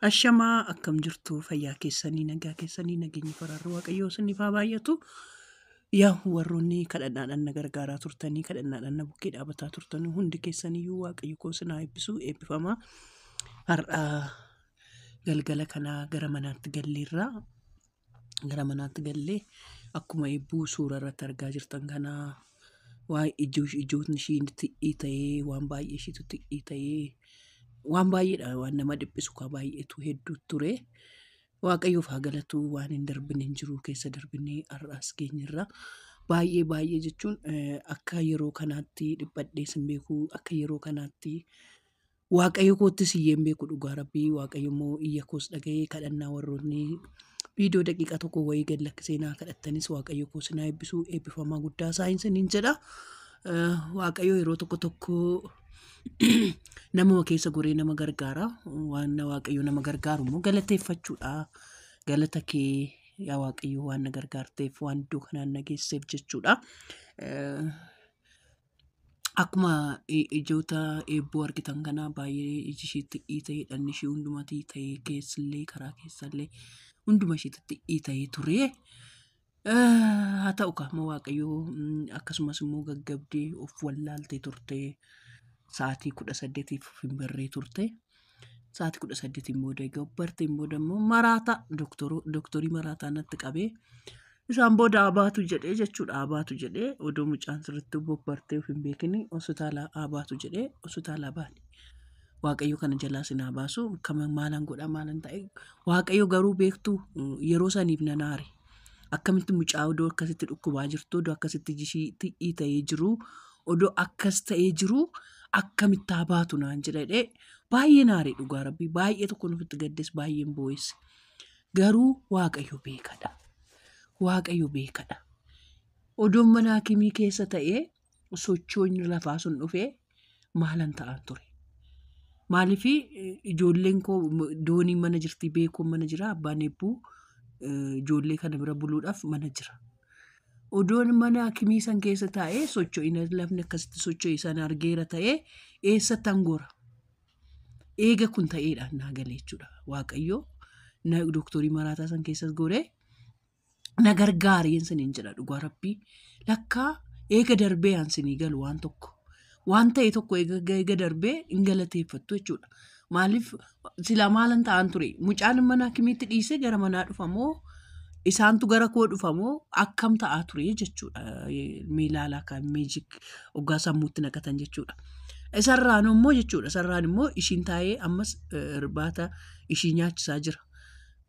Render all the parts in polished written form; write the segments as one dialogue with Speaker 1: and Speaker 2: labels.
Speaker 1: Ashamaa akkam jirtu fayyaa keessanii nagaa keessanii nageenyi faraarri waaqayyoo isiniif haa baay'atu. Yaa warroonni kadhannaadhaan na gargaaraa turtanii kadhannaadhaan na bukkee dhaabataa turtanii hundi keessaniyyuu waaqayyo koo isin haa eebbisu eebbifamaa. Har'a galgala kanaa gara manaatti galleerra. Gara manaatti gallee akkuma eebbuu suura irratti argaa jirtan kanaa waa ijootni ishii xiqqii ta'ee waan baay'ee ishiitu xiqqii ta'ee waan baay'eedha waan nama dhiphisu kaa baay'eetu hedduu ture. Waaqayyoof haa galatu waan hin darbine hin jiru keessa darbinee har'as geenyerra. Baay'ee baay'ee jechuun akka yeroo kanaatti dhiphadhees hin beeku akka yeroo kanaatti waaqayyo koottis iyyee hin beeku dhugaa rabbii waaqayyo immoo iyya koos dhaga'ee kadhannaa warroonni viidiyoo daqiiqaa tokko wayii gad lakkisee naa kadhattanis waaqayyo koo sinaa eebbisuu eebbifamaa guddaa saayinsiniin jedha. Waaqayyo yeroo tokko tokko namuma keessa goree nama gargaara. Waan waaqayyo nama gargaaru immoo galateeffachuudha. Galata kee yaa waaqayyo waan na gargaarteef waan iddoo kanaan na geesseef jechuudha. Akkuma ijoota eebboo argitan kana baay'ee iji ishee xiqqii ta'e dhalli ishee hundumatii ta'e keessillee karaa keessallee hunduma isheetti xiqqii ta'ee ture. Haa ta'u qaama waaqayyoo akkasumas immoo gaggabdee of wallaaltee turte sa'aatii 18f hin barree turte. Sa'aatii 18 booda egaa barteen booda immoo maraataa dooktorii maraataa natti qabee isaan booda abaatu jedhee jechuudha abaatu jedhee odoo mucaan sirriitti bobbartee of hin beekin hospitaala abaatu jedhee hospitaala baane. Waaqayyo kana jalaa sin haa baasu kama maalan godha maalan ta'e waaqayyo garuu beektu yeroo saniif nan aare. Akkamitti mucaa odoo akkasitti dhukkubaa jirtu odoo akkasitti jishii xiqqii ta'ee jiru odoo akkas ta'ee jiru akkamitti haa baatu naan jedhee baay'ee naare dhugaa rabbii baay'ee tokko nufitti gaddes baay'een boo'es. Garuu waaqayyo beekadha. Waaqayyo beekadha. Odoon mana hakimii keessa ta'ee sochoonni lafaa sun dhufee maalan ta'an ture. Maaliif ijoolleen koo doonii mana jirti beekuun mana jira abbaan eebbuu ijoollee kana bira buluudhaaf mana jira. Odoon mana hakimii san keessa taa'ee socho'ina lafni akkasitti socho'e sana argeera ta'ee eessatti angora. Eega kun ta'eedhaan naa galee jechuudha. Waaqayyo dooktorii maraataa san keessas goree na gargaareen siniin jedha dhugaa rabbii. Lakkaa eega darbee aan sinii galu waan tokko. Waan ta'e tokko eega darbee hin galateeffattu jechuudha. Maaliif silaa maalan ta'an ture mucaan mana hakimiitti dhiisee gara manaa dhufamoo isaantu gara koo dhufamoo akkam ta'aa ture jechuudha. Miilaalaa kan meejik hoggaa sammuutti naqatan jechuudha. Isarraan immoo jechuudha isarraan immoo ishiin taa'ee ammas irbaata ishii nyaachisaa jira.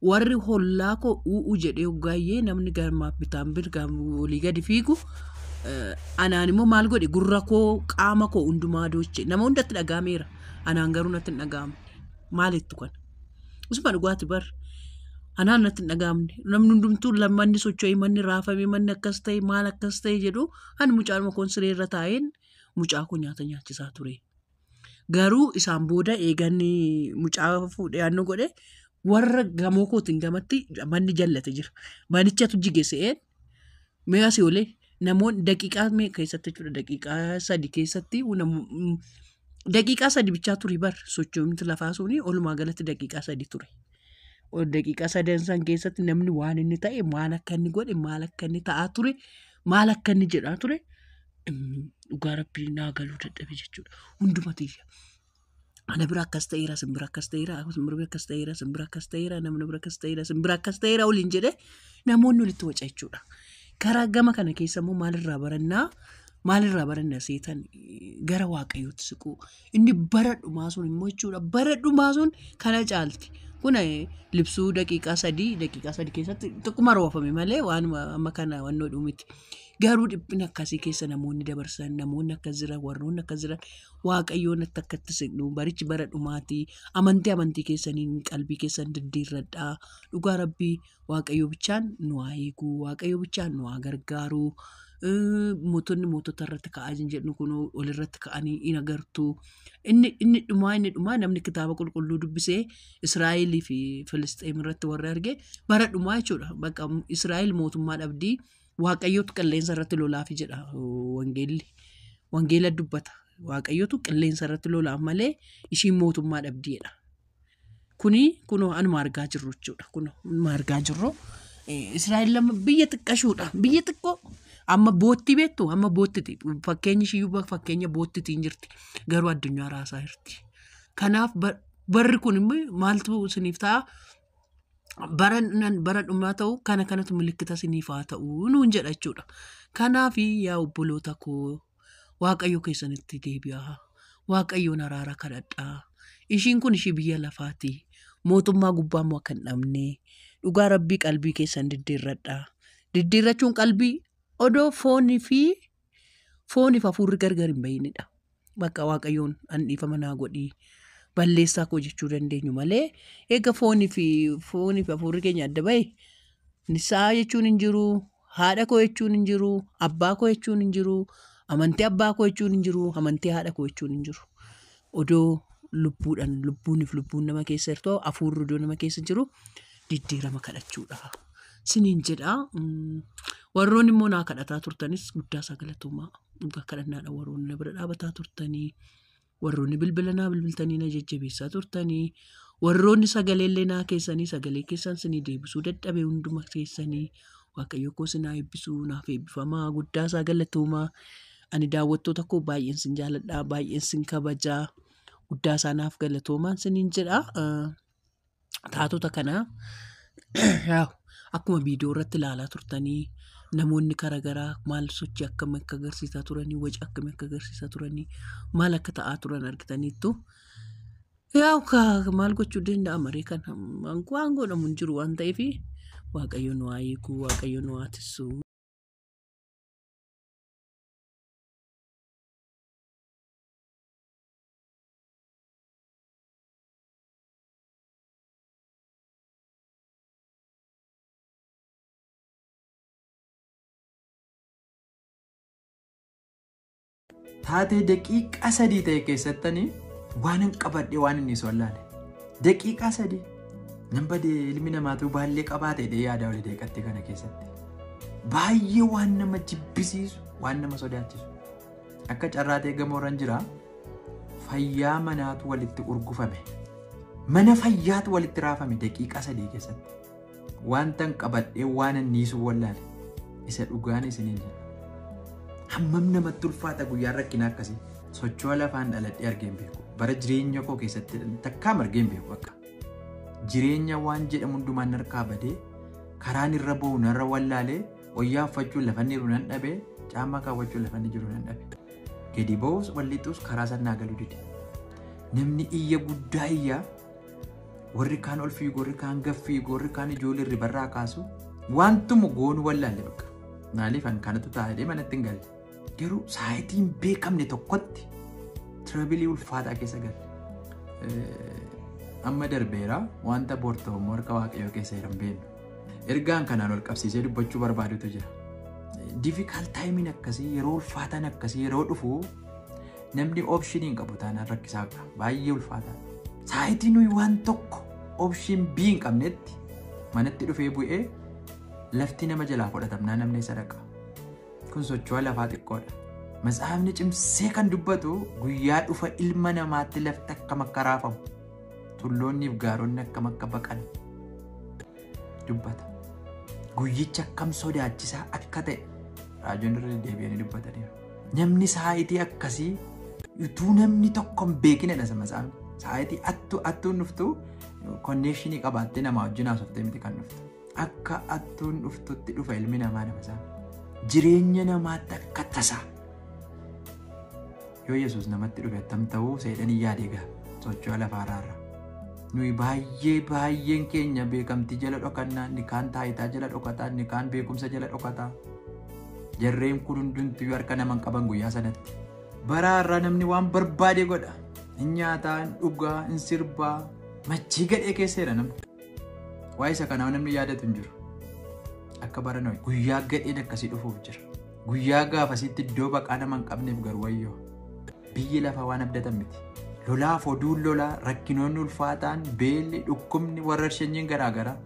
Speaker 1: Warri hollaa koo u'uu jedhee hoggaayyee namni garmaaf bitaan birgaan olii gadi fiigu anaan immoo maal godhe gurra koo qaama koo hundumaa dooche nama hundatti dhaga'ameera anaan garuu natti hin dhaga'amne maalittu kana usuma dhugaati bar anaan natti hin dhaga'amne namni hundumtuu manni socho'ee manni raafame manni akkas ta'e maal akkas ta'e jedhu ani mucaanuma koon siree irra taa'een mucaa koo nyaata nyaachisaa ture. Garuu isaan booda eeganni mucaa fuudhee yaannoo godhe warra gamoo kootiin gamatti manni jallate jira. Manichatu jige se'een mee asii olee namoonni daqiiqaa meeqa keessatti jechuudha daqiiqaa 3 keessatti daqiiqaa 3 bichaa ture bar sochoomti lafaa suni walumaa galatti daqiiqaa 3 ture. Daqiiqaa sadan san keessatti namni waan inni ta'e maal akka inni godhe maal akka inni ta'aa ture maal akka inni jedhaa ture dhugaa rabbii naa galuu dadhabe jechuudha. Hundumatiyya. Ana bira akkas ta'eera, simbira akkas ta'eera, simbira akkas ta'eera, simbira akkas ta'eera, namni bira akkas ta'eera, simbira akkas ta'eera waliin jedhee namoonni walitti waca jechuudha. Karaa gama kana keessa immoo maalirraa barannaa? Maalirraa baranna seetan gara waaqayyootti siquu. Inni bara dhumaa sun immoo jechuudha bara dhumaa sun kana caalti. Kun libsuu daqiiqaa 3 daqiiqaa 3 keessatti xiqquma roofame malee waan amma kana wannoo dhumiti. Garuu dhiphina akkasii keessa namoonni dabarsan namoonni akkas jiran warroonni akkas jiran waaqayyoon akkatti siqnu barichi bara dhumaatii amantii amantii keessaniin qalbii keessan diddiirradhaa dhugaa rabbii waaqayyo bichaan nu haa eegu waaqayyo bichaan nu haa gargaaru. Mootonni mootota irratti ka'aa hin jedhu kun walirratti ka'anii hin agartu. Inni dhumaa namni kitaaba qulqulluu dubbisee Israa'elii fi Filisxeem irratti warri arge bara dhumaa jechuudha. Bakka Israa'el mootummaa dhabdii waaqayyootu qilleensa irratti lolaafi jedha wangeelli. Wangeela dubbata. Waaqayyootu qilleensa irratti lolaaf malee ishiin mootummaa dhabdiidha. Kuni kunoo anuma argaa jirru jechuudha. Kunoo anuma argaa jirru. Israa'el lama biyya xiqqashuudha. Biyya xiqqoo amma boottii beektu amma boottiti. Fakkeenyi ishiyyuu fakkeenya boottitiin jirti. Garuu addunyaa raasaa jirti. Kanaaf barri kun immoo maaltu isiniif ta'a? Bara bara dhumaa ta'u kana kanatu milikkita isiniif haa ta'u nuun jedha jechuudha. Kanaaf yaa obboloota koo Waaqayyo keessanitti deebi'aa. Waaqayyoon araara kadhadhaa. Ishiin kun ishii biyya lafaati. Mootummaa gubbaa immoo akka hin dhabne. Dhugaa rabbii qalbii keessan diddiirradhaa. Diddiirrachuun qalbii odoo foonii fi fooniif hafuurri gargar hin bahinidha. Bakka Waaqayyoon an dhiifama naa godhii balleessaa koo jechuu dandeenyu malee eega foonii fi hafuurri keenya adda bahe nisaa jechuun hin jiru, haadha koo jechuun hin jiru, abbaa koo jechuun hin jiru, amantii abbaa koo jechuun hin jiru, amantii haadha koo jechuun hin jiru. Odoo lubbuudhaan lubbuuniif lubbuun nama keessa jirtu hafuurri odoo nama keessa jiru diddiirama kadhachuudha. Siniin jedha. Warroonni immoo naa kadhataa turtanis guddaa isaa galatoomaa. Dhugaa kadhannaadha warroonni na bira dhaabataa turtanii. Warroonni bilbila naa bilbiltanii na jajjabeessaa turtanii. Warroonni sagaleellee naa keessanii sagalee keessan sinii deebisuu dadhabe hunduma keessanii. Waaqayyo koo sinaa eebbisuu naaf eebbifamaa guddaa isaa galatoomaa. Ani daawwattoota koo baay'een sin jaaladha baay'een sin kabajaa. Guddaa isaa naaf galatoomaan siniin jedha. Taatota kanaa akkuma viidiyoo irratti ilaalaa turtanii namoonni karaa garaa maal sochii akkamii akka agarsiisaa turanii waca akkamii akka agarsiisaa turanii maal akka ta'aa turan argitaniittu. Yaa maal gochuu danda'a maree kana waan godhamu hin jiru waan ta'eef Waaqayyo nu haa eegu Waaqayyo nu haa tissu.
Speaker 2: Taatee daqiiqaa 3 ta'e keessattanii waan hin qabadhe waan inni sollaale. Daqiiqaa 3 nan badee ilmi namaatu baallee qabaate jedhee yaada olii deeqatte kana keessatti. Baay'ee waan nama jibbisiisu waan nama sodaachisu. Akka carraa ta'e gamoorran jira fayyaa manaatu walitti urgufame. Mana fayyaatu walitti raafame daqiiqaa 3 keessatti. Wanta hin qabadhe waan inni wallaale isa dhugaan isiniin jedha. Hammam namatti ulfaata guyyaan rakkina akkasii. Socho'a lafaan dhaladhee argeen beeku. Bara jireenya koo keessatti takkaam argeen beeku akka. Jireenya waan jedhamu hundumaan harkaa badee karaan irra ba'u narra wallaalee wayyaa uffachuun lafa inni jiru nan dhabee caammaa kaawwachuun lafa inni jiru nan dhabe. Gadi ba'us wal lixus karaa sanaa galuu dide. Namni iyya guddaa iyyaa warri kaan ol fiigu warri kaan gad fiigu warri kaan ijoollee ribarraa kaasu wantuma goonu wallaalle bakka. Maaliif an kanatu taa'ee manatti hin galle. Garuu saayitii hin beekamne tokkotti tirabilii ulfaataa keessa galle. Amma darbeera wanta boorta'u harka Waaqayyoo keessa hin beeknu. Ergaan kanaan ol qabsiisee dubbachuu barbaadutu jira. Difficult timing akkasii yeroo ulfaataan akkasii yeroo dhufu namni optionii hin qabu taanaan rakkisaadha. Baay'ee ulfaataadha. Saayitii nuyi waan tokko option B hin qabnetti manatti dhufee bu'ee lafti nama jalaa fudhatamnaa namni isa dhaqa. Kun socho'a lafaa xiqqoodha. Matsaafni cimsee kan dubbatu guyyaa dhufa ilma namaatti lafti akkam akka raafamu tulloonniif gaaronni akkam akka baqan dubbata. Guyyichi akkam sodaachisaa akka ta'e raajoon irra deddeebi'anii dubbataniiru. Namni saayitii akkasii utuu namni tokko hin beekinedha matsaafni. Saayitii attuun dhuftu konneeshinii qabaattee namaa wajjin haasoftee miti kan dhuftu. Akka attuun dhuftutti dhufa ilmi namaa nama isaa. Jireenya namaatti akka tasaa. Yoo Yesuus namatti dhufe attam ta'uu seedhanii yaade egaa socho'a lafaa irraa. Nuyi baay'een keenya beekamtii jala dhokannaa, inni kaan taayitaa jala dhokataa, inni kaan beekumsa jala dhokataa. Jarreen kun hundumtuu harka nama hin qaban guyyaa sanatti. Bara har'aa namni waan barbaade godha. Hin nyaataa, hin dhugaa, hin sirbaa. Machii gadhee keesseera namni. Waa'ee isa kanaa namni yaadatu hin jiru. Akka bara Nohi guyyaa gadheen akkasii dhufuuf jira. Guyyaa gaafasitti iddoo baqaa nama hin qabneef garuu wayyoo. Biyyi lafaa waan abdatan miti. Lolaaf oduun lolaa, rakkinoonni ulfaataan, beelli, dhukkubni, warra shanyiin garaagaraa.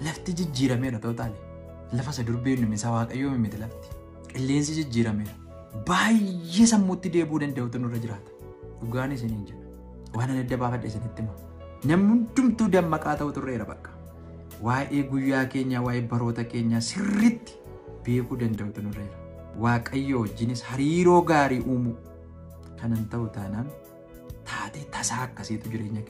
Speaker 2: Lafti jijjiirameera tootaali. Lafa isa dur beeknu isa Waaqayyoo miti lafti. Qilleensi jijjiirameera. Baay'ee sammuutti deebi'uu danda'utu nurra jiraata. Dhugaan isiniin jedha. Waan ani adda baafadhe isinitti hima. Namni hundumtuu dammaqaa ta'u turreera bakka. Waa'ee guyyaa keenyaa, waa'ee baroota keenyaa sirriitti beekuu danda'utu nurreera. Waaqayyo wajjinis hariiroo gaarii uumuu kanan ta'u taanaan taatee tasaa akkasiitu jireenya